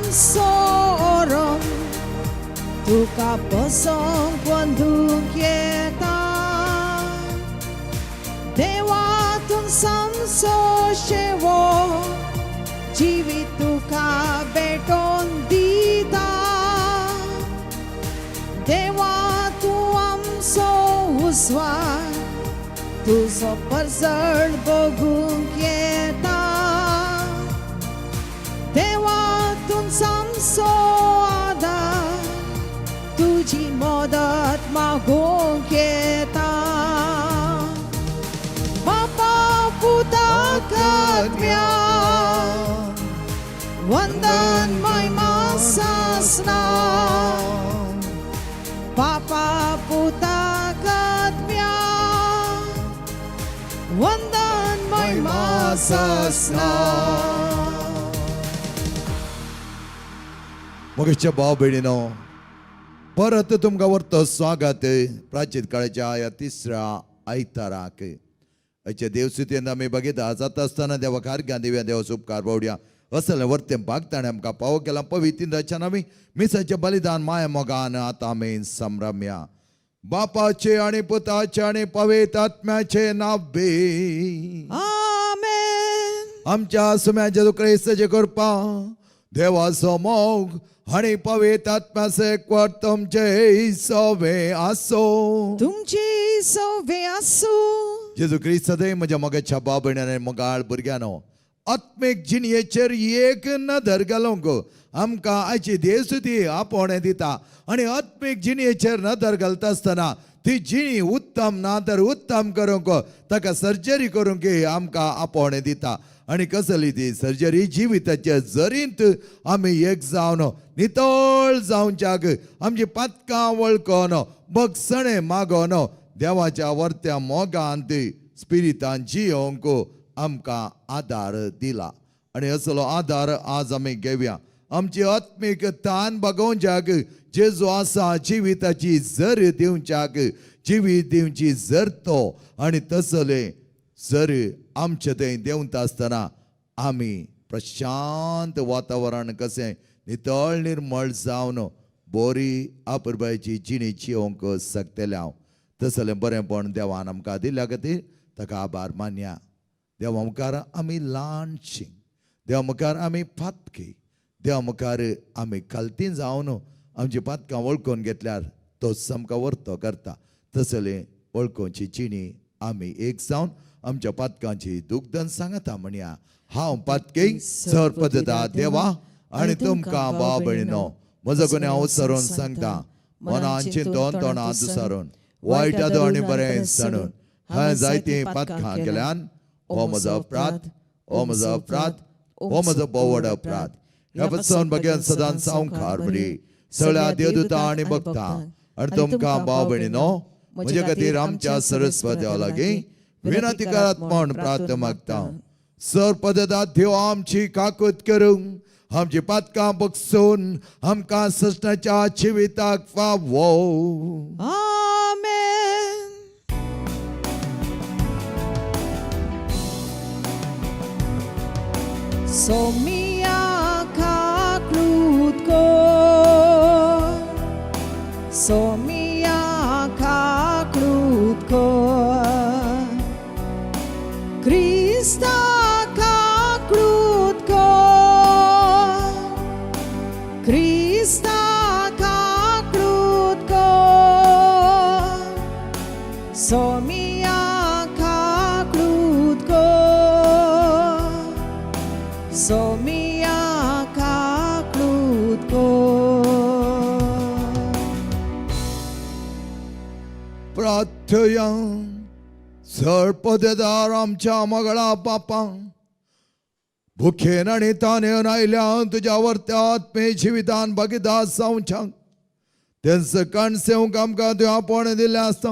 आमचो ओरम तुका बसोंक वंदूंक येता देवा तूं आमचो शेवो जिवीत तुका भेटोन दिता देवा तूं आमचो उजवाड तुजो परजळ बघूंक येता देवा तूं आमचो आदार तुजी मदत मागूंक येता बापा पुता आत्म्या वंदन महिमा सासना बापा पुता आत्म्या वंदन महिमा सासना. मोगेच्या भाव भयणीनो, परत तुमकां व्हरतो स्वागत प्राचीन काळाच्या ह्या तिसऱ्या आयताराक. आयच्या देवसुतीन आमी बघिता जाता आसतना देवा खारग्यां दिव्या देवाचो उपकार बावड्या असलें वर्तें भागताणें आमकां पावो केलां. पवित्र आमी मिसाचें बलिदान माया मोगान आतां आमी संभ्रम्या. बापाचे आनी पुताचे आनी पवित्र आत्म्याचे नांव बी. आमेन. आमच्या सुम्या जेजू क्रिस्ताचे कृपा, देवाचो मोग आनी पवित्र आत्म्याचे एकवट तुमचे सवे आसो. तुमची सवे आसूं. जेजू क्रिस्त सदैव म्हज्या मोगाच्या भाव भयणां, मोगाळ भुरग्यांनो, आत्मीक जिणयेचेर एक नदर घालूंक आमकां आयची देवसुती आपोवणें दिता. आनी आत्मीक जिणयेचेर नदर घालता आसतना ती जिणी उत्तम ना तर उत्तम करूंक, ताका सर्जरी करूंक आमकां आपोवणें दिता. आनी कसली ती सर्जरी? जिविताच्या जरींत आमी एक जावन नितळ जावच्याक आमची पातकां वळखून बगसणें मागोन देवाच्या वर्त्या मोगांत स्पिरितान जियोंक आमकां आदार दिला. आनी असलो आदार आज आमी घेवया. आमची आत्मीक तान भागोवच्याक जेजू आसा जिविताची जर दिवच्याक, जिवीत दिवची जर तो. आनी तसले जर आमचे थंय देंवता आसतना आमी प्रशांत वातावरण कशें नितळ निर्मळ जावन बोरी आपुरबायची जिणी जिवंक शकतले हांव. तसलें बरेंपण देवान आमकां दिल्या खातीर ताका आभार मानया. देवा मुखार आमी ल्हानशी, देवा मुखार आमी फातकी, देवा मुखार आमी खालती जावन आमची पातकां वळखून घेतल्यार तोच आमकां व्हरतो करता. तसले वळखूची जिणी आमी एक जावन आमच्या पातकांची दुग्धन सांगता म्हणया. हांव पातकी सर पदता देवा आनी तुमकां भाव भयणीनो म्हजो गुन्यांव सरून सांगता. मनान चिंतून, तोंडान दुसारून, वायट आदो आनी बरें सणून हांवें जायतीं पातकां केल्यान. हो म्हजो अपराध, हो म्हजो अपराध, हो म्हजो बोवड अपराध. ह्या पसून भगेन सदांच संवखार बरी सगळ्या देवदूता आनी भक्ता आनी तुमकां भाव भयणीनो म्हजे खातीर आमच्या सरस्वत देवा लागीं विनंती करात म्हूण प्रार्थना मागता. सर पददा देव आमची काकूत करूंक, आमची पातकां बगसून आमकां ससनाच्या जिविताक फावो. आमेन. सोमिया काकलूत कर, सोमिया काकलूत कर, क्रिस्ता काकलूत कर, क्रिस्ता काकलूत कर, सोमिया काकलूत कर, सोमिया काकलूत कर. प्रार्थया. सर पदेदार आमच्या मगळा बापा, भुखेन आनी तानेन आयल्या तुज्या वर्त्या आत्मे जिवितान भागीदार जावच्याक तेंच कणसेवंक आमकां तुवें आपोवणें दिल्लें आसता.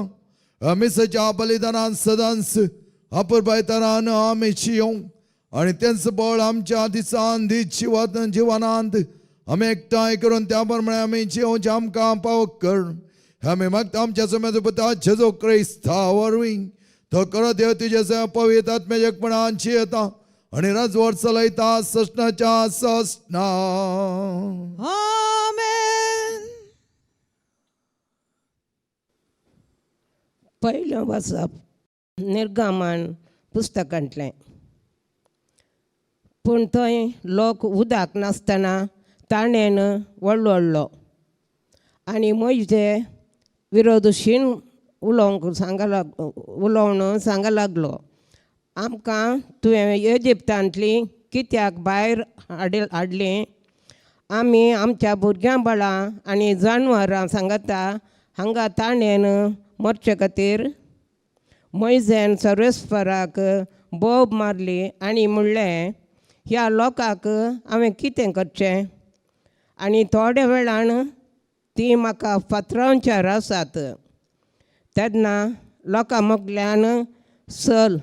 मिसाच्या बलिदानान सदांच अपुरबायतरान आमी जियोंक आनी तेंच बळ आमच्या दिसान दीस जिवात जिवनांत आमी एकठांय करून त्या प्रमाणे आमी जियोवचें आमकां पावक कर. आमी मागता आमच्या सुम्याचो पुता जेजू क्रिस्ता वरवीं. तो करो देव तुजे पवित्र आत्म्याच्या एकपणान जियेता आनी राजवट चलयता ससनाच्या ससना. आमेन. पयलें वाचप निर्गमन पुस्तकांतलें. पूण थंय लोक उदक नासतना ताणेन वळवळ्ळो आनी म्हजे विरोधशीन उलोवंक सांग लाग उलोवन सांग लागलो, आमकां तुवें इजिप्तांतली कित्याक भायर हाडली? आमी आमच्या भुरग्यां बाळां आनी जानवरां सांगता हांगा ताणेन मरचे खातीर. मोयजेन सर्वेस्पराक बोब मारली आनी म्हणलें, ह्या लोकांक हांवें कितें करचें? आनी थोड्या वेळान तीं म्हाका फातरांचेर आसात. तेन्ना लोकां मुखल्यान चल.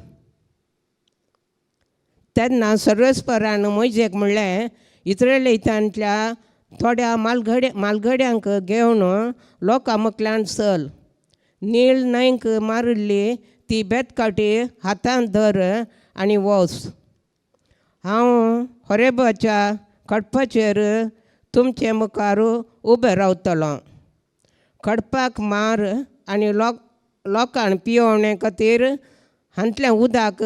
तेन्ना सर्वेस्परान मोयजेक म्हणलें, इस्रायलितांतल्या थोड्या मालगड्यांक घेवन लोकां मुखल्यान चल. नील न्हंयक मारिल्ली ती बेतकाटी हातांत धर आनी वच. हांव होरेबाच्या खडपाचेर तुमचे मुखार उबें रावतलो. खडपाक मार आनी लोकांक पियोवणे खातीर हांतलें उदक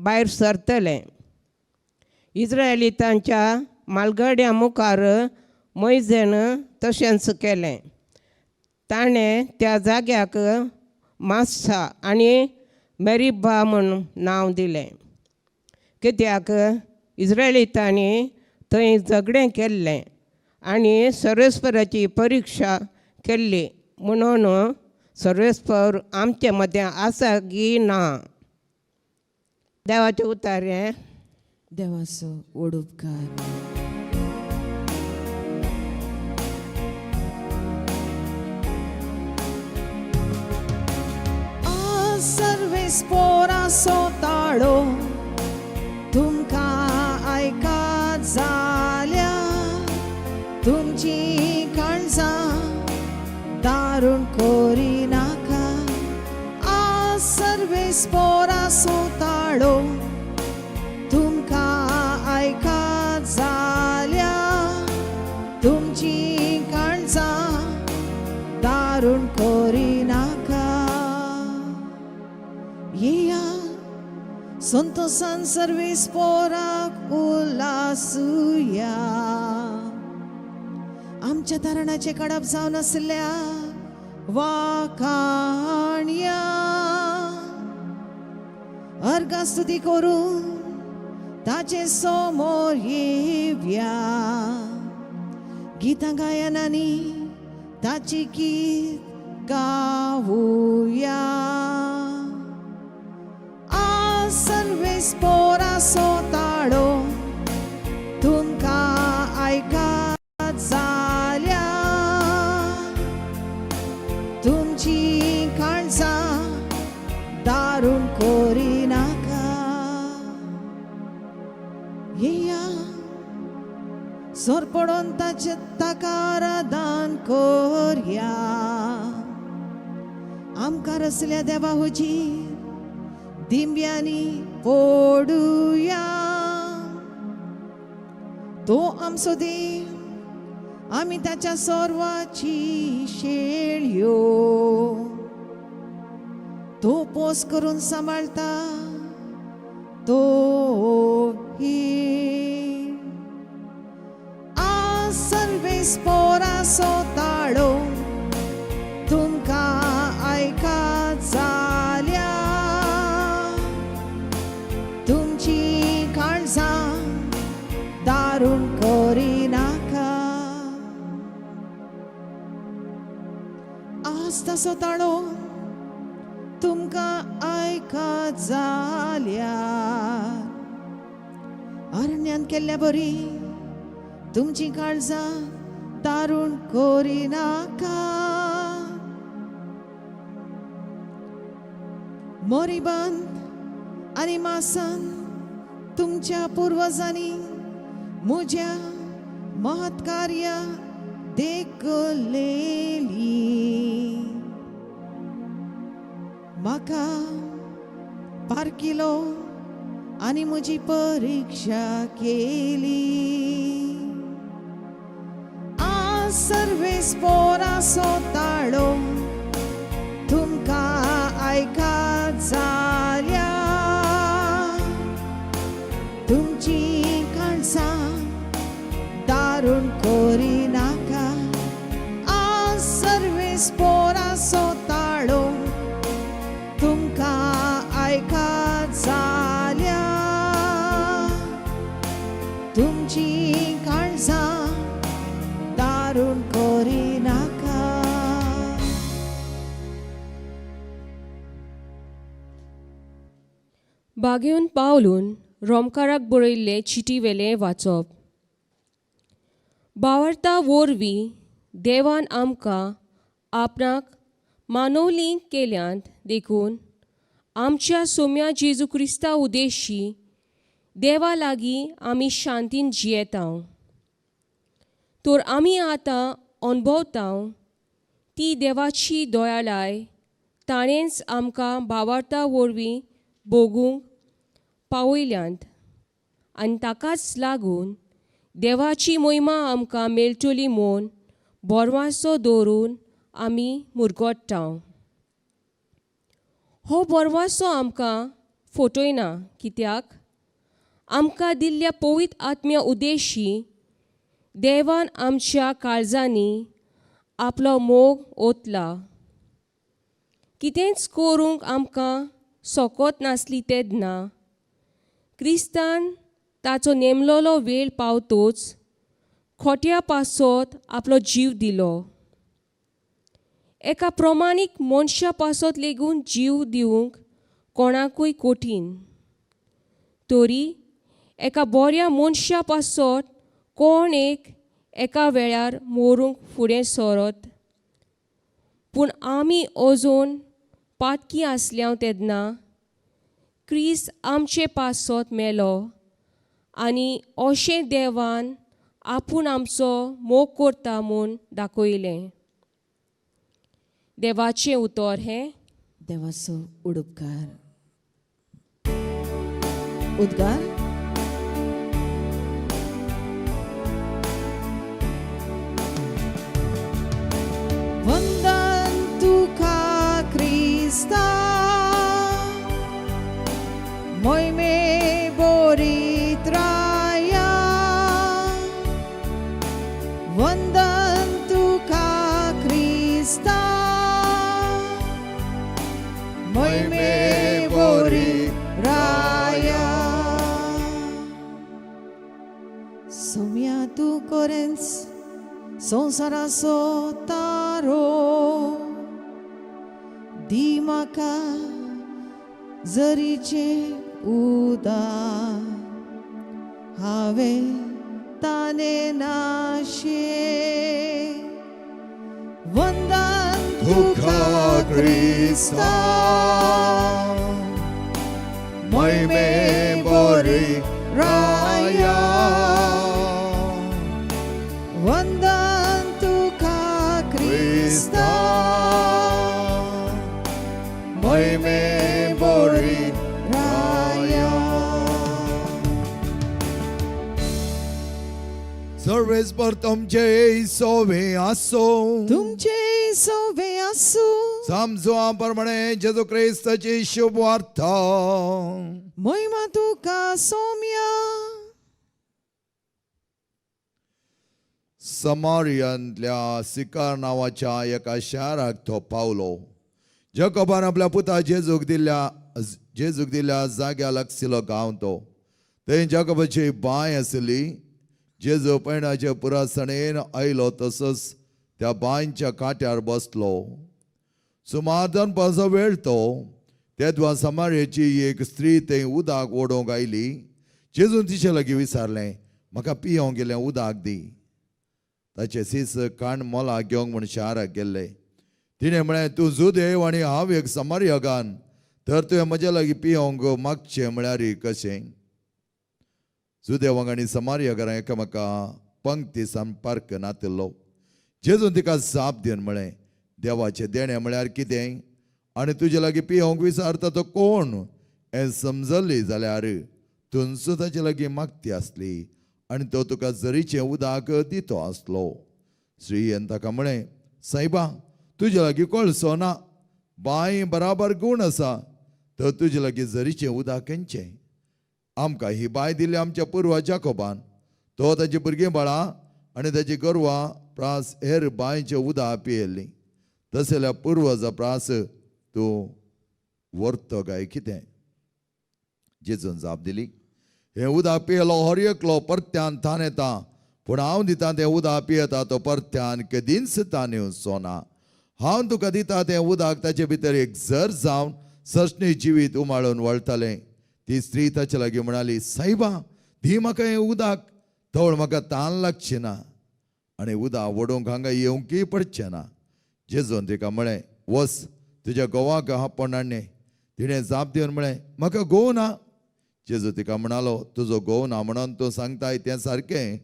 भायर सरतलें. इस्रायलितांच्या मालगड्या मुखार मोयजेन तशेंच केलें. ताणें त्या जाग्याक मास्सा आनी मेरिबा म्हूण नांव दिलें, कित्याक इस्रायलितांनी थंय झगडें केल्लें आनी सर्वेस्पराची परिक्षा केल्ली, म्हणून सर्वेस्पर आमचे मदें आसा की ना. देवाचें उतार हें. देवाचो व्हड उपकार. सर्वेस पोरासो ताळो तुमकां आयकात जाल्यार तुमची काळजां दारूण करिनाका. आज सर्वेस पोरासो ताळो तुमकां आयकात जाल्यार तुमची काळजां दारूण करिनाका. येया संतोसान सर्वेस पोराक उल्हासुया. आमच्या तारणाचे काडप जावन आसल्या वाखाणया. अर्घा स्तुती करून ताचे समोर येवया. गितां गायनांनी ताची गीत गावुया. आज सर्वेस पोरासो ताळो तुमकां आयकात जाल्यार तुमची काळजां दारूण करिनाका. येया सोर पडोन ताचे ताका आराधन करया. आमकां रसल्या देवा हुजी दिंब्यांनी पडुया. तो आमचो देव, आमी ताच्या सर्वाची शेळयो. तो पोस करून सांबाळटा तो ही. आज सर्वेस पोरासो ताळो तुमकां आयकात जाल्यार तुमची काळजां दारूण करिनाका. आज ताचो ताळो तुमकां आयकात जाल्यार अरण्यांत केल्ल्या बरी तुमची काळजां दारूण करिनाका. मोरीबान आनी मासान तुमच्या पुर्वजांनी म्हज्या महत्कार्या देखलेली. म्हाका पारकिलो आनी म्हजी परिक्षा केली. आज सर्वेस पोरासो ताळो तुमकां आयकात जाल्यार तुमची काळजां दारुण करिनाका. आज सर्वेस पोरासो ताळो तुमकां आयकात जाल्यार तुमची काळजां दारुण करिनाका. बागेवन पावलून रोमकाराक बरयल्ले चिटी वेलें वाचप. बावरता वरवीं देवान आमकां आपणाक मानवली केल्यांत देखून आमच्या सोम्या जेजू क्रिस्ता उदेशी देवा लागीं आमी शांतीन जियेता. तर आमी आतां अणभवता ती देवाची दयालाय ताणेंच आमकां बावार्ता वरवीं भोगूंक पावयल्यांत आनी ताकाच लागून देवाची मोहिमा आमकां मेळटली म्हूण बोरवासो दवरून आमी मुरगट्टा. हो बोरवासो आमकां फटयना, कित्याक आमकां दिल्ल्या पवित्र आत्म्या उद्देशी देवान आमच्या काळजांनी आपलो मोग ओतला. कितेंच करूंक आमकां सोकोत नासली तेन्ना क्रिस्तान ताचो नेमलोलो वेळ पावतोच खोट्या पासत आपलो जीव दिलो. एका प्रमाणीक मनशा पासत लेगून जीव दिवंक कोणाकूय कठीण, तरी एका बऱ्या मनशा पासत कोण एक एका वेळार मरूंक फुडें सरत. पूण आमी अजून पातकी आसल्या तेन्ना क्रिस्त आमचे पासत मेलो आनी अशें देवान आपूण आमचो मोग करता म्हूण दाखयलें. देवाचें उतर हें. देवाचो उडुपकार उद्गार. वंदन तुका क्रिस्ता, मोहिमे बोरीत राया. वंदन तुका क्रिस्ता, मोहिमे बोरी राया. सोम्या तूं कोरेंच संवसाराचो तारो, दी म्हाका जरीचें उदक, हांवें ताणें नाशें. वंदन तुका क्रिस्ता, मोहिमे बोरी राया. वंदन तुका क्रिस्ता, क्रिस्ता, मोहिमे बोरी राया. सर्वेस्पर तुमचे सोवे आसो. तुमचे सोवे आसूं. समजो प्रमाणे जेजू क्रिस्ताची शुभ वार्ता. मोहिमा तुका सोम्या. समारियांतल्या सिकार नांवाच्या एका शाराक तो पावलो. जकोबान आपल्या पुता जेजूक दिल्ल्या जाग्या लागशिल्लो गांव तो. थंय जकोबाची बांय आसली. जेजू पयणाचे पुरासणेन आयलो तसोच त्या बांयच्या कांट्यार बसलो. सुमार दनपारचो वेळ तो. तेदवा समारेची एक स्त्री थंय उदक ओडोवंक आयली. जेजून तिचे लागीं विचारलें, म्हाका पियोंक गेलें उदक दी. ताचे सीस काण मोला घेवंक म्हूण शाराक गेल्ले. तिणें म्हळें, तूं जुदेव आनी हांव एक समारयगान, तर तुवें म्हज्या लागीं पियोंक मागचें म्हळ्यार कशें? जुदेवांक आनी समारयगारां एकामेका पंक्ती संपर्क नातिल्लो. जेजून तिका जाप दिवन म्हळें, देवाचें देणें म्हळ्यार कितें आनी तुजे लागीं पियोंक विचारता तो कोण हें समजली जाल्यार तुंच ताचे लागीं मागती आसली आनी तो तुका जरीचें उदक दितो आसलो. स्त्रियेन ताका म्हळें, सायबा, तुजे लागीं कळसो ना, बांय बराबर गूण आसा, तर तुजे लागीं जरीचें उदक खंयचें? आमकां ही बांय दिली आमच्या पुर्वा जाकोबान. तो ताची भुरगीं बाळां आनी ताची गोरवां प्रास हेर बांयचें उदक पियेल्लीं. तसल्या पुर्वजा प्रास तूं व्हरतो काय कितें? जेजून जाप दिली, हें उदक पियेलो हर एकलो परत्यान तान येता, पूण हांव दिता तें उदक पियेता तो परत्यान केदींच तान येवचो ना. हांव तुका दिता तें उदक ताचे भितर एक झर जावन सस्नी जिवीत उमाळून वळटलें. ती स्त्री ताचे लागीं म्हणाली, सायबा, दी म्हाका हें उदक, तवळ म्हाका तान लागची ना आनी उदक वडोवंक हांगा येवंकय पडचें ना. जेजून तिका म्हळें, वच, तुज्या घोवाक आपोवन हाडणें. तिणें जाप दिवन म्हळें, म्हाका घोव ना. जेजू तिका म्हणालो, तुजो घोव ना म्हणून तूं सांगताय तें सारकें.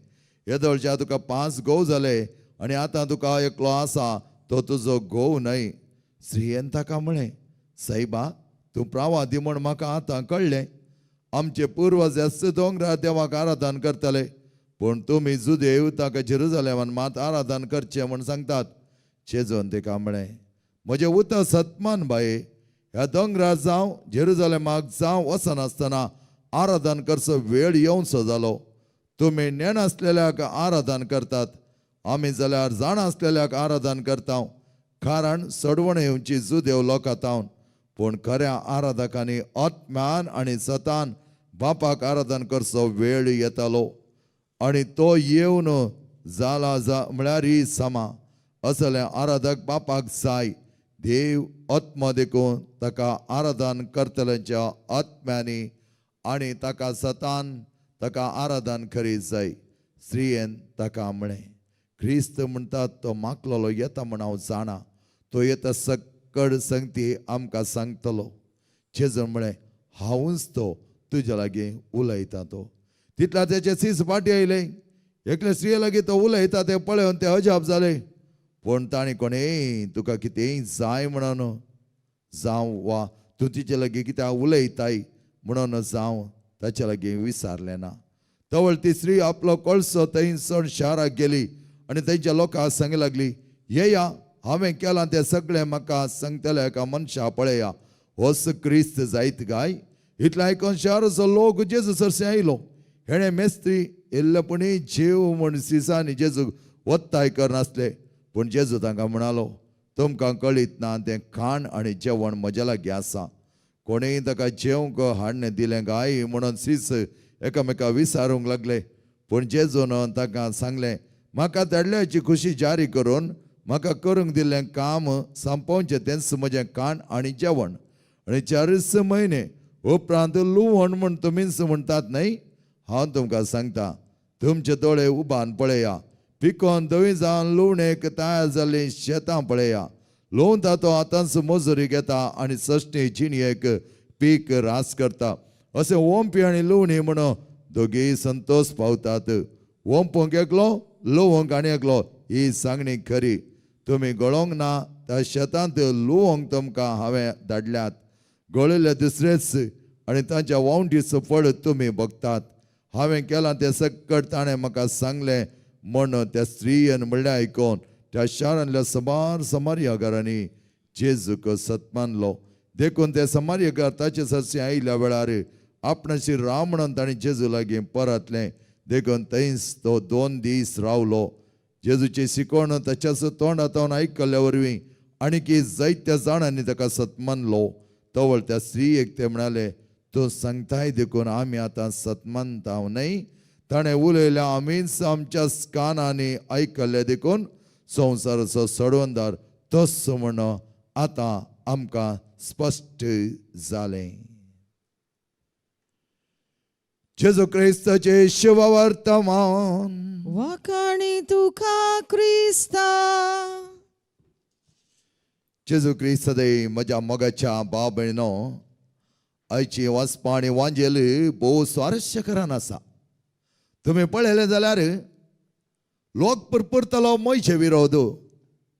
येदोळच्या तुका 5 घोव जाले आनी आतां तुका एकलो आसा तो तुजो घोव न्हय. स्त्रियेन ताका म्हळें, सायबा, तूं प्रावादी म्हूण म्हाका आतां कळ्ळें. आमचे पुर्वज ह्याच दोंगरार देवाक आराधन करताले, पूण तुमी जुदेव ताका जेरुजलेमान मात आराधन करचें म्हूण सांगतात. जेजून तिका म्हळें, म्हजें उतर सतमान बाये, ह्या दोंगरार जावं जेरुजलेमाक जावं वचनासतना आराधन करचो वेळ येवचो जालो. तुमी नेणासलेल्याक आराधन करतात, आमी जाल्यार जाणासलेल्याक आराधन करता, कारण सडवण येवची जुदेव लोकां तावन. पूण खऱ्या आराधकांनी आत्म्यान आनी सतान बापाक आराधन करचो वेळ येतालो आनी तो येवन जाला जा म्हळ्यार ही समा. असले आराधक बापाक जाय. देव आत्मा देखून ताका आराधन करतल्यांच्या आत्म्यांनी आनी ताका सतान ताका आराधन करीत जाय. स्त्रियेन ताका म्हळें, क्रिस्त म्हणटात तो माकलोलो येता म्हण हांव जाणा, तो येता सक्कड संगती आमकां सांगतलो. जेजून म्हळें, हांवूच तो तुज्या लागीं उलयता तो. तितल्या तेचे सीस फाटी आयले. एकले स्त्रिये लागीं तो उलयता तें पळोवन ते अजाप जाले. पूण तांणी कोणेय तुका कितेंय जाय म्हणून जावं वा तूं तिचे लागीं कित्याक उलयताय म्हणून जावं ताचे लागीं विचारलें ना. तवळ ती स्त्री आपलो कळसो थंयसर शाराक गेली आनी थंयच्या लोकांक सांगी लागली, येया, हांवें केलां तें सगळें म्हाका सांगतल्या एका मनशा पळया, होच क्रिस्त जायत काय? इतलें आयकून शाराचो लोक जेजू सरसे आयलो. हेणें मेस्त्री इल्लेपणी जेव म्हण सिसांनी जेजूक वत्ताय करनासले. पूण जेजू तांकां म्हणालो, तुमकां कळीत ना तें खाण आनी जेवण म्हज्या लागीं आसा. कोणेय ताका जेवंक हाडणें दिलें काय म्हणून सीस एकामेका विचारूंक लागले. पूण जेजून तांकां सांगलें, म्हाका धाडल्याची खुशी जारी करून म्हाका करूंक दिल्लें काम सांपोवचें तेंच म्हजें खाण आनी जेवण. आनी 4 म्हयने उपरांत लुवण म्हूण तुमीच म्हणटात न्हय? हांव तुमकां सांगता, तुमचे दोळे उबान पळया, पिकोन धवी जावन लुवणेक तयार जाल्लीं शेतां पळया. लुवता तो आतांच मजुरी घेता आनी सश्टी जिणयेक पीक रास करता. अशें ओंपी आनी लुवणी म्हणून दोगीय संतोश पावतात. ओंपूंक एकलो, लुवंक आनी एकलो, ही सांगणी खरी. तुमी गळोंक ना त्या शेतांत लुवंक तुमकां हांवें धाडल्यात. गळिल्ले दुसरेच आनी तांच्या वावंटीचो फळ तुमी भोगतात. हांवें केलां तें सक्कड ताणें म्हाका सांगलें म्हण त्या स्त्रियेन म्हणलें आयकून त्या शारांतल्या सबार समार्यागारांनी जेजूक सत्मानलो. देखून ते समार्यगार ताचे सरसे आयिल्ल्या वेळार आपणाशी राव म्हणून ताणें जेजू लागीं परतलें. देखून थंयच तो 2 दीस रावलो. जेजूची शिकवण ताच्याच तोंडांत आयकल्ल्या वरवीं आनी जायत्या जाणांनी ताका सत्मानलो. तवळ त्या स्त्रियेक ते म्हणाले, तूं सांगताय देखून आमी आतां सत्मानता न्हय? ताणें उलयल्या आमीच आमच्या कानांनी आयकल्लें देखून संवसाराचो सडवंदार तोच म्हण आतां आमकां स्पश्ट जालें. जेजू क्रिस्ताचे शुभवर्तमान. वाखाणी तुका क्रिस्ता. जेजू क्रिस्त सदै म्हज्या मोगाच्या भाव भयणो, आयची वाचपा आनी वांजेल भोव स्वारस्यकरान आसा. तुमी पळयलें जाल्यार लोक पुरपुरतलो मोयशे विरोध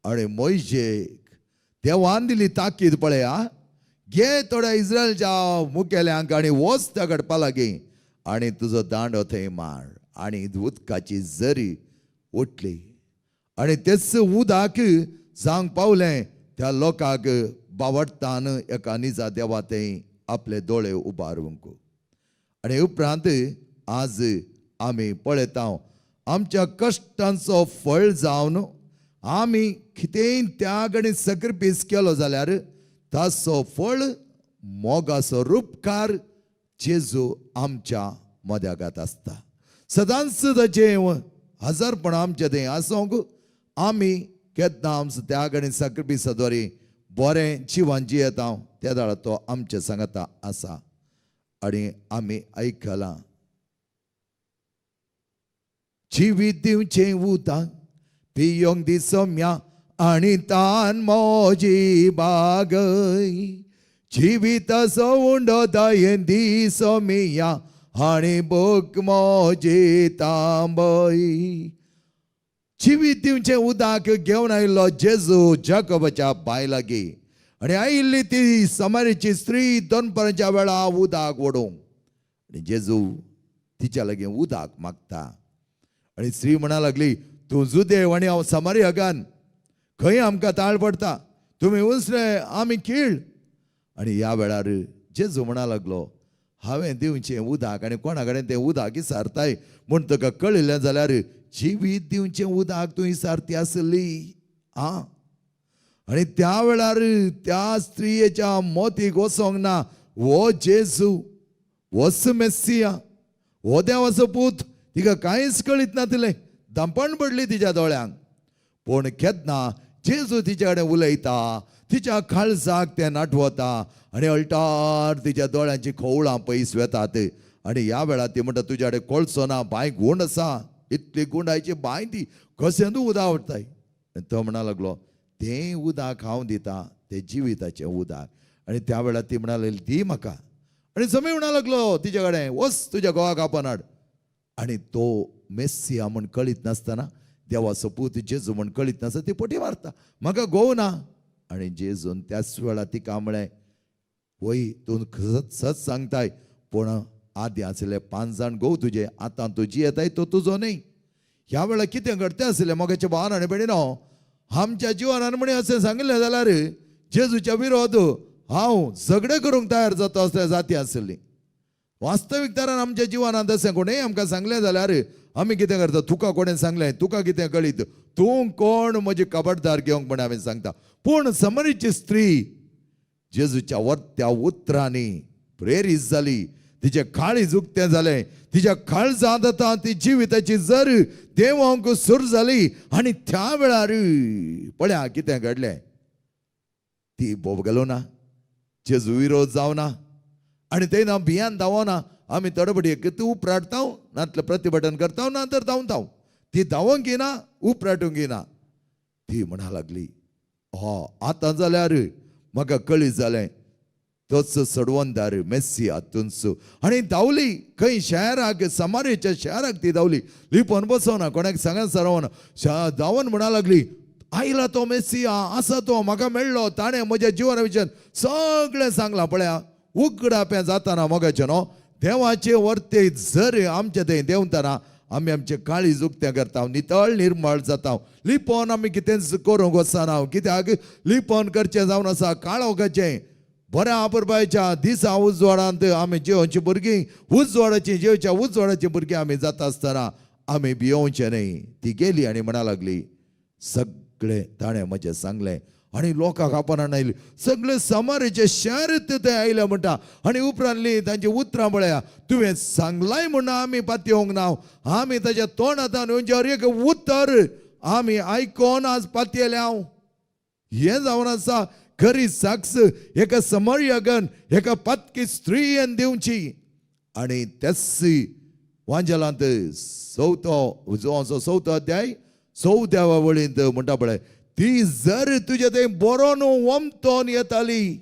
आनी मोयशेक देवान दिली ताकीद. पळया, घे थोड्या इस्रायलच्या मुखेल्यांक आनी वच त्या घडपा लागीं आनी तुजो दांडो थंय मार. आनी उदकाची जरी उठली आनी तेच उदक जावंक पावलें त्या लोकांक बावडटान एका निजा देवा थंय आपले दोळे उबारूंक. आनी उपरांत आज आमी पळयता आमच्या कश्टांचो फळ जावन आमी कितेंय त्याग आनी सॅक्रिफीस केलो जाल्यार ताचो फळ मोगाचो रुपकार जेजू आमच्या मद्यागात आसता. सदांच ताचें हजारपण आमचें थंय आसूंक आमी केन्ना आमचो त्याग आनी सॅक्रिफिसा द्वारे बरें जिवन जियेता त्या वेळार तो आमच्या सांगाता आसा. आनी आमी आयकलां जिवीत दिवचें उदक पियोंक दी सोम्या आनी तान मोजी बागय, जिविताचो उंडो दयेन दी सोमिया आनी भूक मोजी तांबय. जिवीत दिवचें उदक घेवन आयिल्लो जेजू जाकोबाच्या बाय लागीं आनी आयिल्ली ती समारीची स्त्री दनपाराच्या वेळा उदक ओडूंक. आनी जेजू तिच्या लागीं उदक मागता आनी स्त्री म्हणा लागली, तूं जुदेव आनी हांव समारी हगान, खंय आमकां ताळ पडटा, तुमी उंचले आमी खीळ. आनी ह्या वेळार जेजू म्हणा लागलो, हांवें दिवचें उदक आनी कोणा कडेन तें उदक इसारताय म्हूण तुका कळिल्लें जाल्यार जिवीत दिवचें उदक तूं इसारती आसली. आं, आनी त्या वेळार त्या स्त्रियेच्या मोतीक वचोंक ना हो जेजू, होच मेस्सिया, हो देवाचो पूत. तिका कांयच कळीत नासलें, धांपण पडली तिच्या दोळ्यांक. पूण केन्ना जेजू तिच्या कडेन उलयता तिच्या काळजाक तें नाटवता आनी अल्टार तिच्या दोळ्यांची खोवळां पयस वेतात. आनी ह्या वेळार ती म्हणटा, तुज्या कडेन कोळसो ना, बांय गुंड आसा, इतली गुंडायची बांय ती कशें तूं उदक व्हरताय. आनी तो म्हणा लागलो, तें उदक हांव दिता तें जिविताचें उदक. आनी त्या वेळार ती म्हणा लागली, दी म्हाका. आनी समी म्हणा लागलो तिच्या कडेन, वच तुज्या घोवाक आपोवन हाड. आनी तो मेस्सिया म्हूण कळीत नासतना, देवाचो पूत जेजू म्हूण कळीत नासतना ती पटी मारता, म्हाका घोव ना. आनी जेजून त्याच वेळार तिका म्हळें, वय तूं सत सत सांगताय, पूण आदीं आसले 5 जाण घोव तुजे, आतां तूं जियेताय तो तुजो न्हय. ह्या वेळार कितें घडतें आसलें मोगाचे भावान आनी भयणीनो, आमच्या जिवनान म्हणी अशें सांगिल्लें जाल्यार जेजूच्या विरोध हांव झगडें करूंक तयार जाता असल्या जाती आसली. वास्तवीक तरान आमच्या जिवनांत अशें कोणेय आमकां सांगलें जाल्यार आमी कितें करता, तुका कोणें सांगलें, तुका कितें कळीत, तूं कोण म्हजी खबरदार घेवंक म्हण हांवें सांगता. पूण समरीची स्त्री जेजूच्या वर्त्या उतरांनी प्रेरीत जाली, तिचें काळीज उक्तें जालें, तिच्या काळजांत आतां ती जिविताची जर देवोंक सुरू जाली. आनी त्या वेळार पळया कितें घडलें, ती बोब गेलो ना, जेजू विरोध जावना आनी ते ना भियान धांवना. आमी तडबडी एक तूं उपराटता नातलें प्रतिभटन करता ना तर धांवता, ती धांवंक येना उपराटूंक येना. ती म्हणा लागली, हो आतां जाल्यार म्हाका कळीत जालें तोच सडवंदार मेस्सिया तुंचो. आनी धांवली खंय शहराक, समारेच्या शहराक ती धांवली, लिपोवन बसोना, कोणाक सांगत सारवना. धांवन म्हणा लागली, आयला तो मेस्सिया आसा, तो म्हाका मेळ्ळो, ताणें म्हज्या जिवना विशयान सगळें सांगलां. पळया उगडापें जाताना मोगाचें न्हू, देवाचे वर्ते जर आमचे थंय देंवतना आमी आमचें काळीज उक्तें करता, नितळ निर्मळ जाता. लिपोवन आमी कितेंच करूंक वचना, कित्याक लिपोवन करचें जावन आसा काळोखाचें. बऱ्या आपुरबायच्या दिसा उजवाडांत आमी जेवची भुरगीं, उजवाडाची जेवच्या उजवाडाची भुरगीं आमी जाता आसतना आमी भियोवचें न्हय. ती गेली आनी म्हणा लागली, सगळें ताणें म्हजें सांगलें. आनी लोकांक आपणान आयली, सगळे समारेचे शहर ते आयले म्हणटा. आनी उपरांतली तांची उतरां पळया, तुवें सांगलाय म्हूण आमी पातयेवंक ना, आमी ताच्या तोंडांत येवचें एक उतर आमी आयकोन आज पातयेले हांव. हें जावन आसा खरी साक्ष एका समर्यागन एका पातकी स्त्रियेन दिवची. आनी त्याच वांजेलांत चवथो चवथो अध्याय 14व्या वळींत म्हणटा पळय, ती जर तुजे थंय बरो न्हू वमतोन येताली.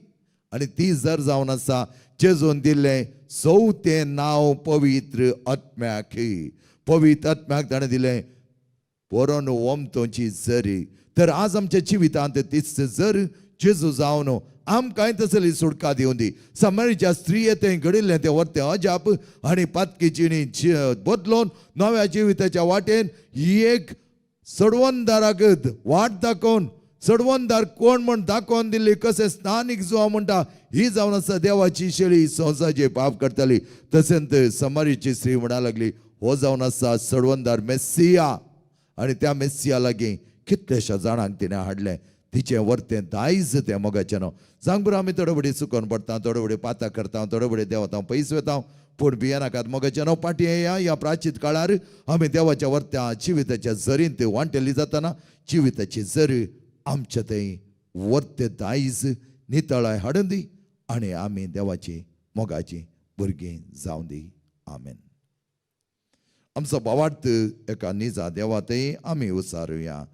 आनी ती जर जावन आसा जेजून दिल्लें चवथें नांव पवित्र आत्म्याक. पवित्र आत्म्याक ताणें दिलें बरो न्हू वमतोची जरी. तर आज आमच्या जिवितांत तीच जर जेजू जावन आमकांय तसली सुटका दिवन दी. समारीच्या स्त्रिये थंय घडिल्लें तें वर्तें अजाप आनी पातकी जिणी बदलून नव्या जिविताच्या वाटेन एक सडवंदाराक वाट दाखोवन, सडवंदार कोण म्हण दाखोवन दिल्ली, कशें स्थानीक जुवा म्हणटा ही जावन आसा देवाची शेळी संवसाचे पाप करताली. तशेंच समारीची स्त्री म्हणा लागली, हो जावन आसा सडवंदार मेस्सिया. आनी त्या मेस्सिया लागीं कितल्याश्या जाणांक तिणें हाडलें. तिचें वर्तें दायज तें मोगाचें न्हू. सांग बरो, आमी थोडे बडी चुकोन पडटा, थोडे बडी पातां करता, थोडे बडी देवता पयस वता, पूण भियेनाकात मोगाचें न्हू. पाटी येया ह्या प्राचीत काळार आमी देवाच्या वर्त्या जिविताच्या जरींत वांटेली जाताना जिविताची जरी आमच्या थंय वर्ते दायज नितळाय हाडून दी आनी आमी देवाची मोगाची भुरगीं जावं दी. आमेन. आमचो भावार्थ एका निजा देवा थंय आमी उसारुया.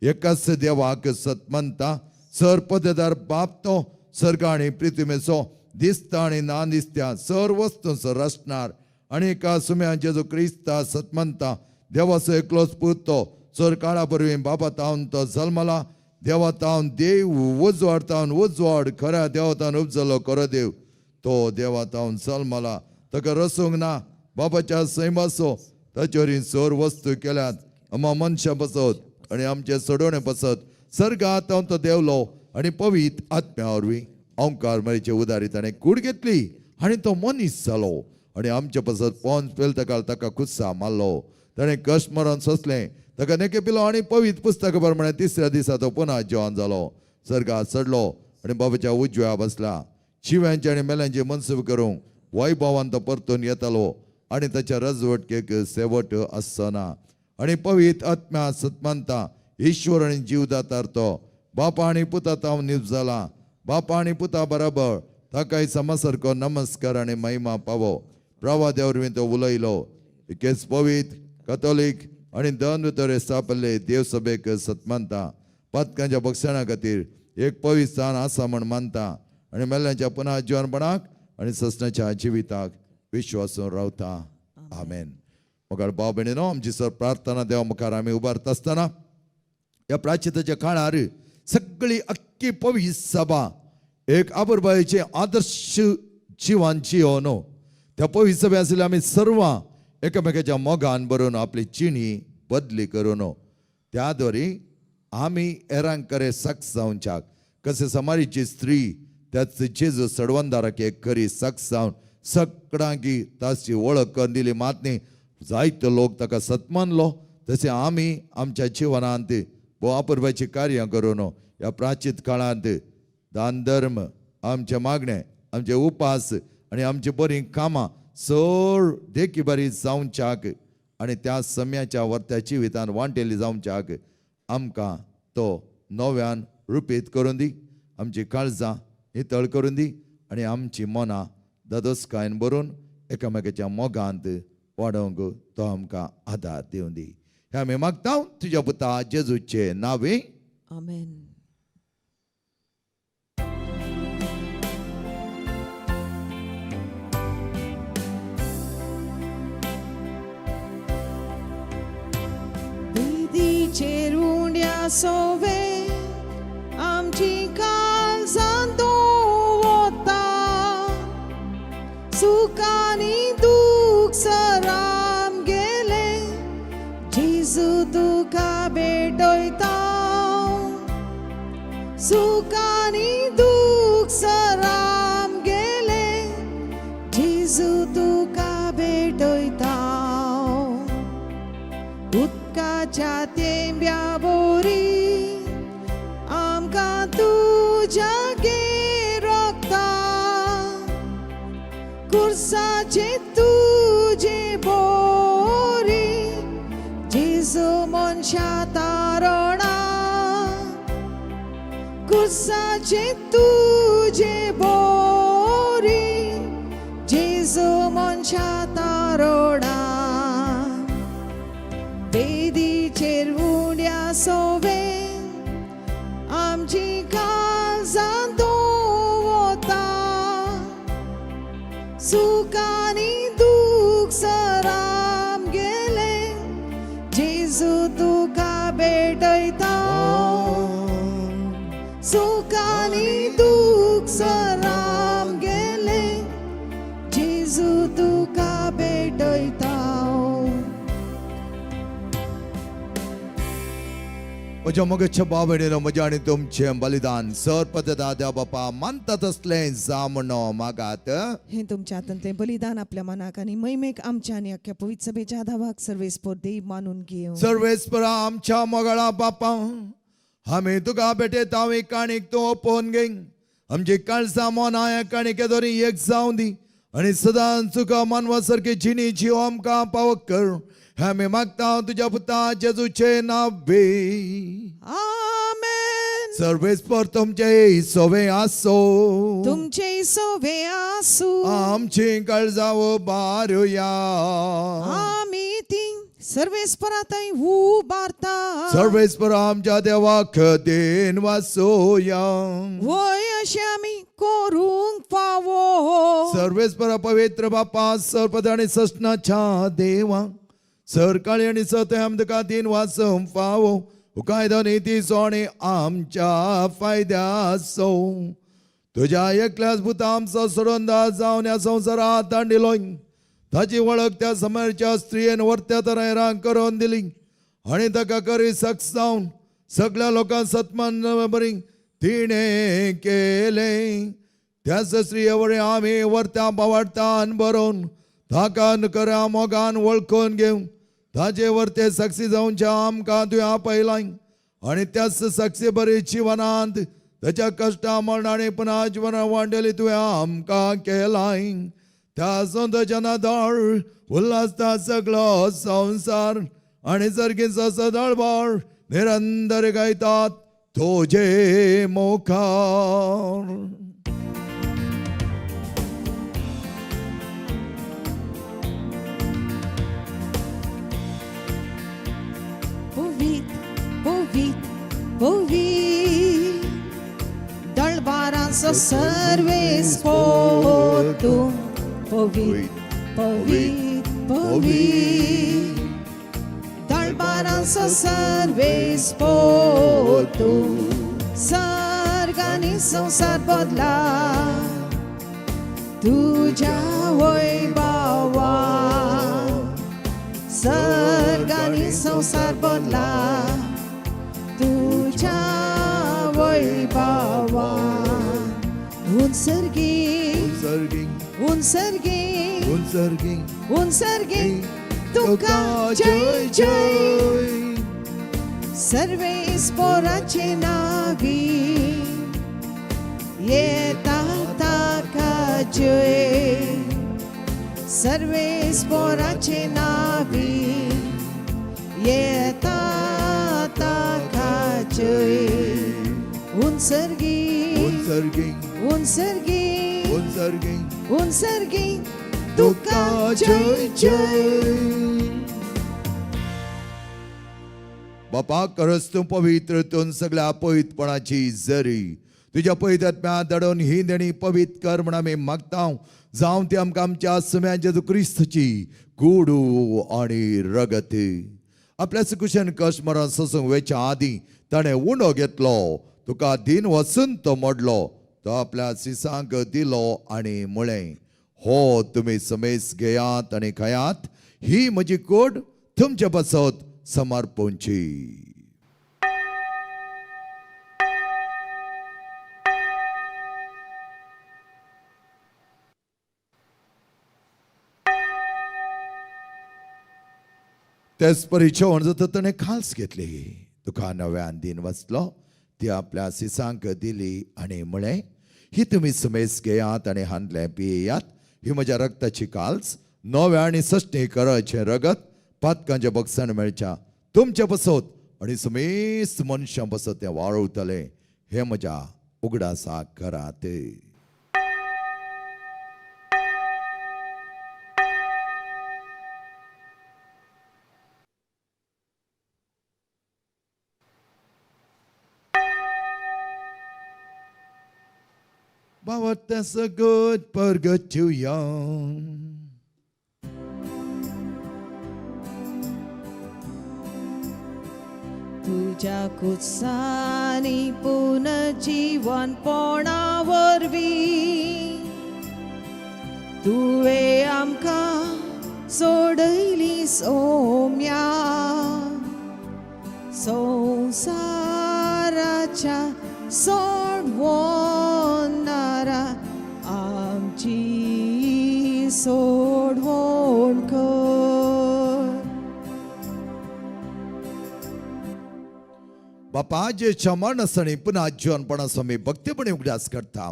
एकाच देवाक सतमनता, सर पददार बाप तो सर्ग आनी पृथ्वीचो दिसता आनी ना दिसत्या सर वस्तूंचो रचणार, आनी एका सुम्या जेजू क्रिस्ता सतमनता देवाचो एकलोच पूत तो सर काळा परवीं बाबा तावन तो जल्मला, देवा तावन देव, उजवाड तावन उजवाड, खऱ्या देवा तावन उपजलो खरो देव, तो देवा तावन जल्मला, ताका रसूंक ना, बाबाच्या सैमाचो ताचे वरवीं सर वस्तू केल्यात, आमा मनशां पासत आनी आमचे सोडोवणे पासत सर्गात तो देवलो आनी पवित्र आत्म्या वरवीं ओंकार मरेचे उदारी ताणें कूड घेतली आनी तो मनीस जालो आनी आमचे पासत पोंच पेलतकाल ताका कुस्सा मारलो, ताणें कश्ट मरण सोंसलें, ताका नेके पिलो आनी पवित्र पुस्तका प्रमाणे तिसऱ्या दिसा तो पुनः जिवन जालो, सर्गात चडलो आनी बाबाच्या उजव्या बसला, शिव्यांचे आनी मेल्यांचे मनसूब करूंक वैभवान तो परतून येतालो आनी ताच्या रजवटकेक शेवट आसना. आनी पवित्र आत्म्या सतमनता ईश्वर आनी जीवदातार तो बापा आनी पुता तावन निप जाला, बापा आनी पुता बराबर ताकाय समसारको नमस्कार आनी महिमा पावो. प्रवाद्या वरवीं तो उलयलो, एकेच पवित्र कथोलीक आनी दन भितर स्थापल्ले देवसभेक सतमानता, पातकांच्या बक्षणा खातीर एक पवित्र स्थान आसा म्हण मानता आनी मेल्ल्यांच्या पुनः जिवनपणाक आनी ससनाच्या जिविताक विश्वासून रावता. आमेन. मुखार भाव भयणीनो, आमची सर प्रार्थना देवा मुखार आमी उबारता आसतना ह्या प्राचिताच्या काळार सगळी अख्खी पवित्र सभा एक आबरबायेचे आदर्श जिवान जियो न्हू. त्या पवित्र सभे आशिल्ले आमी सर्वां एकामेकाच्या मोगान बरोवन आपली जिणी बदली करून त्या द्वारे आमी हेरांक करे सक्स जावच्याक, कशें समारीची स्त्री त्याच जेजू सडवंदाराक एक खरी सक्स जावन सगळ्यांकी ताची वळख करून दिली, मात न्ही जायतो लोक ताका सतमानलो, तशें आमी आमच्या जिवनांत भोव अपुरबायचीं कार्यां करून ह्या प्राचीत काळांत दान धर्म, आमचें मागणें, आमचे उपास आनी आमची बरीं कामां चड देखी बरी जावच्याक आनी त्या सम्याच्या वर्त्या जिवितान वांटेली जावच्याक आमकां तो नव्यान रुपीत करून दी, आमची काळजां नितळ करून दी आनी आमची मनां दादोसकायेन भरून एकामेकाच्या मोगांत वाडोवंक तो आमकां आदार दिवन दी. हें आमी मागता तुज्या पुता जेजूचे नांवे. आमेन. वेदीचेर उंड्या सोवे आमची काळजां दवरता, सुखानी दूख सराम गेले जेजू तुका भेटयता, सुखानी दूख सराम गेले जेजू तुका भेटयता. उदकाच्या तेंब्या बोरी आमकां तुज्या रोखता, कुर्साचे तुजे बोरी जेजू मनशा तारणा, कुर्साचे तुजे बोरी जेजू मनशा तारणा. वेदीचेर उंड्या सोवे आमची काळजां दवरता, सुखानी दूख सराम गेले जेजू तुका भेटयता, सुखानी संवसाराम गेले जेजू तुका भेटयता. म्हज्या मोगाच्या बाबडीनो, म्हज्या आनी तुमचें बलिदान सर पद्दता देव बापा मानता तसलें जावं म्हणून मागात. हे तुमच्या हातांतलें बलिदान आपल्या मनाक आनी महिमेक आमच्या आनी अख्ख्या पवित्र सभेच्या धावाक सर्वेस्पोर देव मानून घेवं. सर्वेस्परा आमच्या मोगाळा बापा, आमी तुका भेटयता ही काणीक तूं ओपोवन घे. आमची काळसां मोनां ह्या काणिके दोरी एक जावं दी आनी सदांच तुका मानवा सारकी जिणी जीव आमकां पावक कर. हें आमी मागता तुज्या पुता जेजूचे नांवे. आमेन. सर्वेस्पर तुमचे सोवे आसो. तुमचे सोवे आसू. आमची काळजां बारुया. आमी ती सर्वेस्परातय उबारता. सर्वेस्पर आमच्या देवाक then वासोया. वय, अशें आमी करूंक फावो. सर्वेस्पर पवित्र बापा, सर्पद आनी ससनाच्या देवा, सरकाळी आनी सतय आम तुका दिन वासूंक फावो. कायदो निती सोणी आमच्या फायद्याचो. तुज्या एकल्याच पुता आमचो सोडून जावन ह्या संवसारात दांडिलो. ताची वळख त्या समरच्या स्त्रियेन वर्त्या तरांक करून दिली आनी ताका करी सक्स जावन सगळ्या लोकांक सत्मान बरी तिणें केलें. त्याच स्त्रिये वरी आमी वर्त्या बावाडतान बरोवन ताका कऱ्या मोगान वळखून घेवन ताजे वर्ते साक्षी जावच्या आमकां तुवें आपयलाय आनी त्याच साक्षी बरी जिवनांत ताच्या कश्टा मरण आनी पुनः जिवना वांडेली तुवें आमकां केलाय. त्या संताच्या नादार उल्हासता सगळो संवसार आनी सर्गीचो सदळबार निरंतर गायतात तुजे मुखार. पवीत पवीत पवीत दळबारांचो सर्वेस्पोर तूं. पवीत पवीत पवीत दळबारांचो सर्वेस्पोर तूं. सर्ग आनी संवसार बदला तुज्या वैभवा. सर्ग आनी संवसार बदला तुज्या वैभवा. उंचर्गी उंचर्गी उंचर्गी उंचर्गी उंचर्गी तुका जय जय. सर्वेस्पोराचे नावी येता ताका जय. सर्वेस्पोराचे नावी येता ताका जय. उंचर्गी उंचर्गी उंचर्गी उंचर्गी उंचर्गी तुका जय जय. बापा, खरंच तूं पवित्र, तूं सगळ्या पवित्रपणाची जरी. तुज्या पवित्र आत्म्या धाडून ही देणी पवित्र कर म्हण आमी मागता. जावं ती आमकां आमच्या सुम्या जेजू क्रिस्तची कुडू आनी रगत. आपल्या सुकुशन कश्ट मरण सोसूंक वेच्या आदीं ताणें उंडो घेतलो, तुका दिन वचून तो मोडलो, तो आपल्या सिसांक दिलो आनी म्हळें, हो तुमी समेस घेयात आनी खायात. ही म्हजी कोड तुमचे पासत समर्पणची. तेच परी जेवण जाता ताणें खाल्स घेतली, तुका नव्यान दिन वाचलो, ती आपल्या सिसांक दिली आनी म्हळें, ही तुमी समेस घेयात आनी हांतलें पियेयात. ही म्हज्या रक्ताची काल्स, नव्या आनी सश्टी कराचें रगत, पातकांचें बक्षण मेळच्या तुमचे पसत आनी समेस्त मनशां पसत तें वाळवतलें. हें म्हज्या उगडासाक करात. But that's a good burger too young. तुज्या कुसांनी पुनर्जिवनपणा वरवीं तुवें आमकां सोडयली सोम्या संवसाराच्या सोडवणारा आमची सोडवण कर. बापा जे मरणासणी पुन्हा जीवनपणाचो आमी भक्तीपणी उगडास करता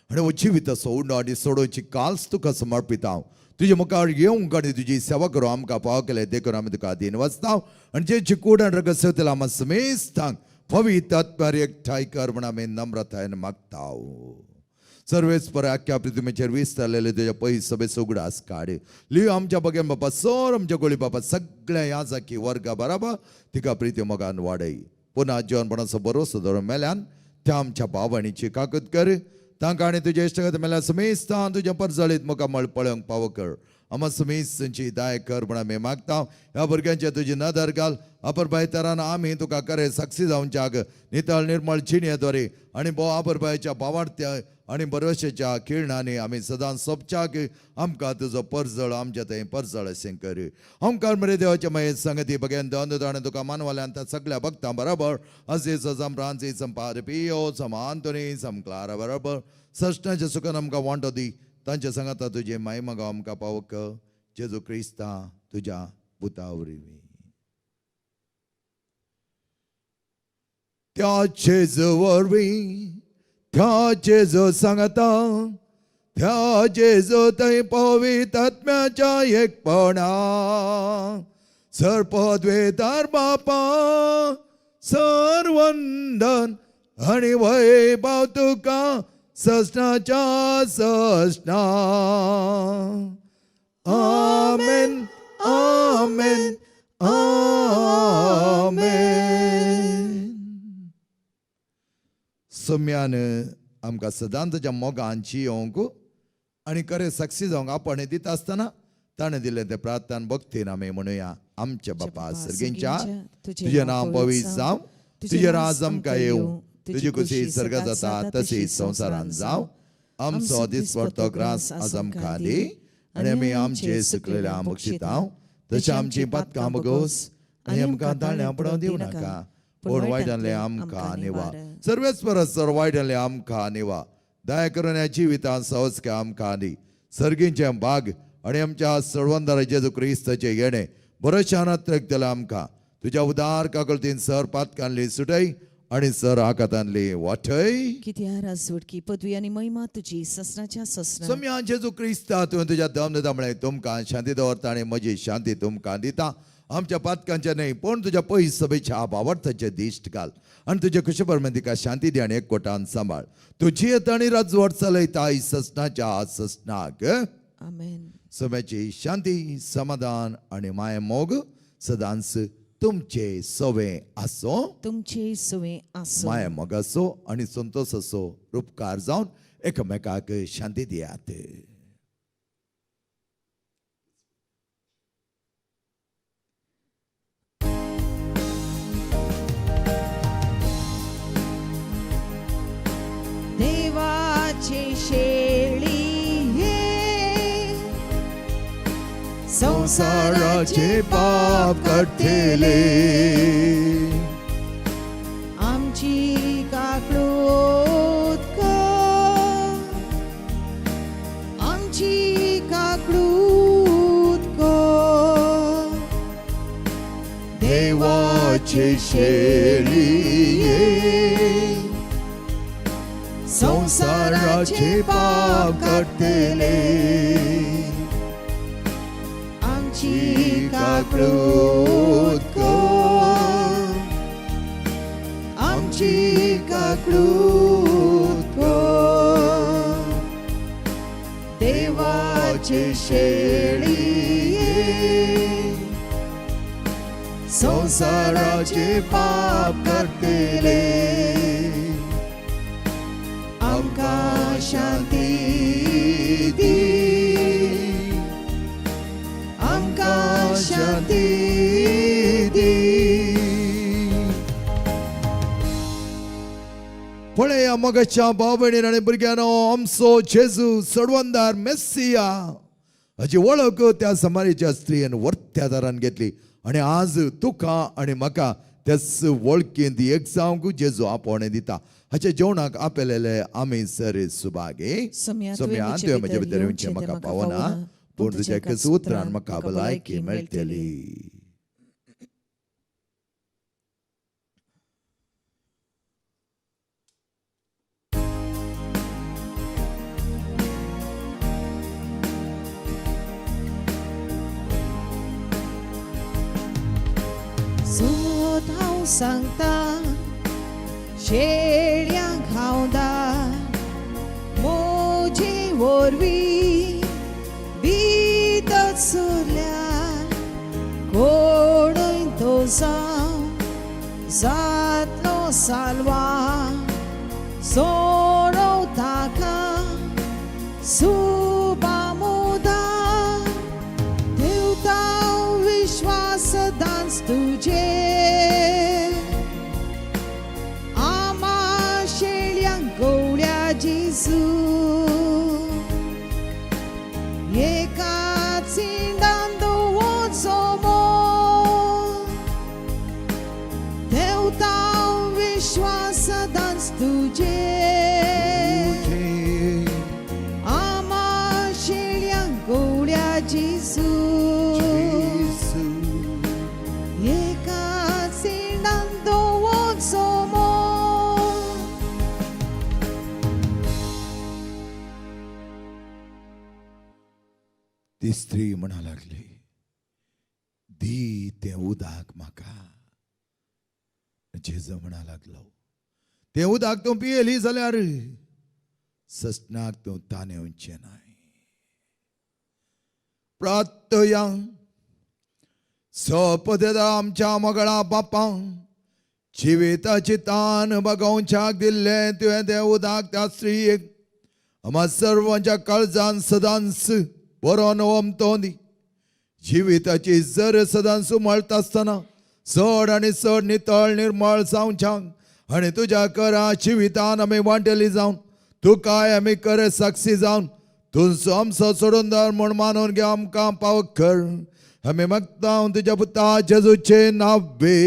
आनी हो जिविताचो उंडो आनी सोडोवची काल्स तुका समर्पिता. तुजे मुखार येवंक आनी तुजी सेवा करूं आमकां फावो केलें देखून आमी तुका अधीन वचता आनी जे कूड आनी रगत सेवतले आमी समेस्तांक पवित्र आत्म्यार एकठांय कर म्हण आमी नम्रतायेन मागता. सर्वेस पर आख्या पृथ्वीचेर विस्तारलेले तुज्या पयस सभेचो उगडास काड. लिव आमच्या बगेन बापा, सर आमच्या गोळी बापा, सगळ्या ह्या जाकी वर्गा बराबर तिका प्रिती मोगान वाडय. पुन्हा जीवनपणाचो भरोसो धरून मेल्यान त्या आमच्या भावणीची काकत कर. तांकां आनी तुज्या इश्टगत मेल्यान समेस्तान तुज्या परजळीत मुखामळ पळोवंक पावो कर. आमा समेस्तांची दाय कर म्हण आमी मागता. ह्या भुरग्यांचे तुजी नदर घाल. अपर तरान आमी तुका करे साक्षी जावच्याक नितळ निर्मळ जिणेद्वारे आनी भोव आपर भावार्थ्या आनी भरवशाच्या किरणांनी आमी सदांच सोपच्याक आमकां तुजो परजळ आमच्या थंय परजळ अशें कर. आमकां मरे देवाच्या मागीर संगती बगेन दोन ताणें तुका मानवल्यान त्या सगळ्या भक्तां बरोबर अजीज सम फ्रांसीस सम पाद्र पियो सम आंतोनी सम क्लारा बरोबर सश्टाच्या सुखान आमकां वांटो दी. तांच्या सांगाता तुजे माय मगाव आमकां पावक जेजू क्रिस्ता तुज्या पुता वरवीं. त्या जेजू वरवीं, त्या जेजू सांगता, त्या जेजू थंय पवित्र आत्म्याच्या एकपणा सर्पद्वेतार बापा सर्वंदन आनी वैभव तुका ससनाच्या ससना. आमेन, आमेन, आमेन. सम्यान आमकां सदांच तुज्या मोगान जियोंक आनी खरें साक्षी जावंक आपण दिता आसतना ताणें दिलें तें प्रार्थना भक्तीन आमी म्हणुया. आमच्या बापा सर्गींच्या, तुजें नांव पवित्र जावं, तुजें राज आमकां येवं, तुजी खुशी सर्गात जाता तशी संवसारांत जावं. आमचो दिसपडतो ग्रास आज आमकां दी आनी आमी आमचे सुकलेल्या बक्षिता तशें आमची पातकां बगोस आनी आमकां ताळ्यां पडोवंक दिवं नाका, पूण वायटांतलें आमकां निवा. सर्वेच परस सर वायटांतलें आमकां निवा. दया करून ह्या जिवितांत सहज आमकां दी सर्गींचें भाग आनी आमच्या सळवंदार जेजू क्रिस्ताचें येणें बरोशान अत्रक आमकां. तुज्या उदार काकळतीन सर पातकांतली सुटय आनी सर आकातांतली वाटय. कित्या राजवटकी पदवी आनी महिमा तुजी ससनाच्या ससना. सम्या जेजू क्रिस्ता, तुवें तुज्या दम दिता म्हळें तुमकां शांती दवरता आनी म्हजी शांती तुमकां दिता. आमच्या पातकांच्या न्हय पूण तुज्या पयस सभेच्या भावार्थाचे दिश्ट घाल आनी तुज्या कुशबर तिका शांती दी आनी एकवटान सांबाळ. तुजी येता आनी राजवट चलयता ससनाच्या ससनाक. आमेन. सम्याची शांती, समाधान आनी माया मोग सदांच तुमचे सवे आसो. तुमचे सुवे आसो. माया मोगाचो आनी संतोषाचो रुपकार जावन एकामेकाक शांती दियात. देवाचे शेळी हे संसाराचे पाप काडटले, आमची काकळूत कर, आमची काकळूत कर. देवाचे शेळये संसाराचे पाप काडटले, आमची काकळूत कर, आमची काकळूत कर. देवाचे शेळये संसाराचे पाप काडटले, आमकां शांती दी, आमकां शांती दी. पळया मगाच्या भाव भयणीन आनी भुरग्यांनो, आमचो जेजू सोडवंदार मेस्सिया हाची वळख त्या समारीच्या स्त्रियेन वर्त्या दारान घेतली आनी आज तुका आनी म्हाका त्याच वळखींत एक जावंक जेजू आपोवणें दिता. हाच्या जेवणाक आपयलेले आमी सर सुभागे. सोम्या, सोम्या, तुवें म्हजे भितर येवचें म्हाका पावना, पूण तुज्या एकाच उतरान म्हाका भलायकी मेळटली. सोद हांव सांगता शेळयांक हांव दार, म्हजे वरवीं भितर सरल्यार कोणूय तो जावं जातलो साल्वा, सोडोव ताका सुबामुदा, देवता विश्वास दांस तुजे, आमा शेळयांक गवळ्या जेजू, एका चिंडान दवरचो मोग, देवता विश्वास दांस तुजे, आमा शेळयांक गवळ्या जेजू, एका चिंडान दवरचो मोग. ती स्त्री म्हणा लागली, दी तें उदक म्हाका. जेजू म्हणा लागलो, तें उदक तूं पियेली जाल्यार ससनाक तूं तानेवचें नाय. प्रार्थया. सोपदेदा आमच्या मगळा बापां, जिविताची तान बगोवच्याक दिल्लें तुवें तें उदक त्या स्त्रियेक आम्हा सर्वांच्या काळजान सदांच बरो ओमतो दी. जिविताची जर सदांच उमळटा आसतना चड आनी चड नितळ निर्मळ जावच्याक आनी तुज्या करा जिवितान आमी वांटेली जावन तुकाय आमी करे साक्षी जावन तुजो आमचो सोडून दर म्हूण मानून घे आमकां पावक कर. आमी मागता तुज्या पुता जेजूचे नावे.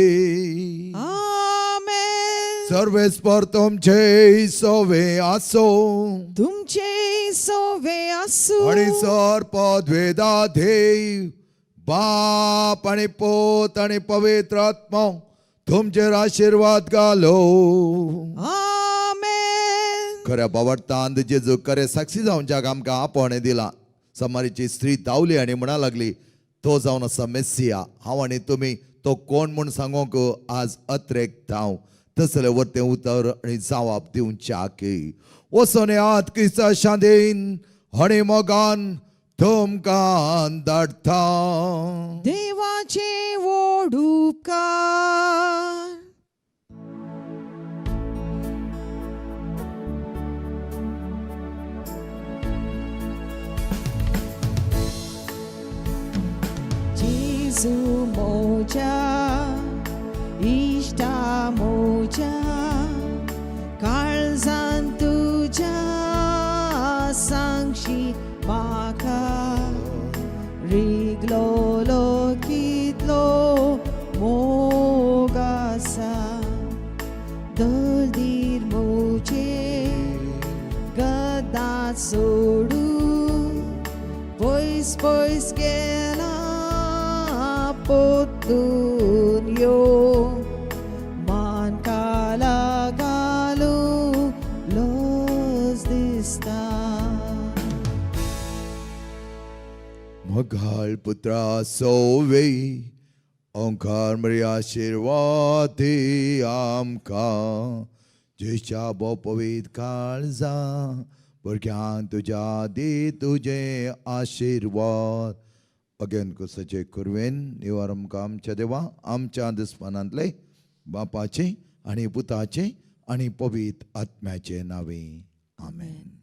आमेन. सर्वेस्पर तुमचे सोवे आसो. तुमचे सोवे आसूं. आणि सर पदवेदा देव बाप आणि पोत आणि पवित्र आत्मा तुमचेर आशीर्वाद घालो. आमेन. खऱ्या बावडतान जेजू खरे साक्षी जावच्याक आमकां आपोवणें दिलां. समारीची स्त्री धांवली आनी म्हणा लागली, तो जावन आसा मेस्सिया. हांव आनी तुमी तो कोण म्हूण सांगूंक आज अत्रेक धांव तसले वरतें उतर आनी जावाब दिवच्याक वचोन याद क्रिस्ता शांतीन आनी मोगान तुमकां धाडटा. देवाचे व्हड उपकार. जेजू म्हज्या इश्टा म्हज्या काळजान तुज्या सांगशी म्हाका रिगलोलो कितलो मोग आसा, दलदीर म्हजे गदा सोडू पयस पयस गेला पोतून यो मान काला घालू लज दिसता. मघाळ पुत्रा सोवे ओंकार मरी आशिर्वाद आमकां, जेच्या भोव पवित्र काळजा भुरग्यांक तुज्या दी तुजे आशिर्वाद. अगेन कुसाचे कुरवेन निवार आमकां आमच्या देवा आमच्या दुस्मानांतले बापाचे आनी पुताचे आनी पवित्र आत्म्याचे नांवे, आमेन.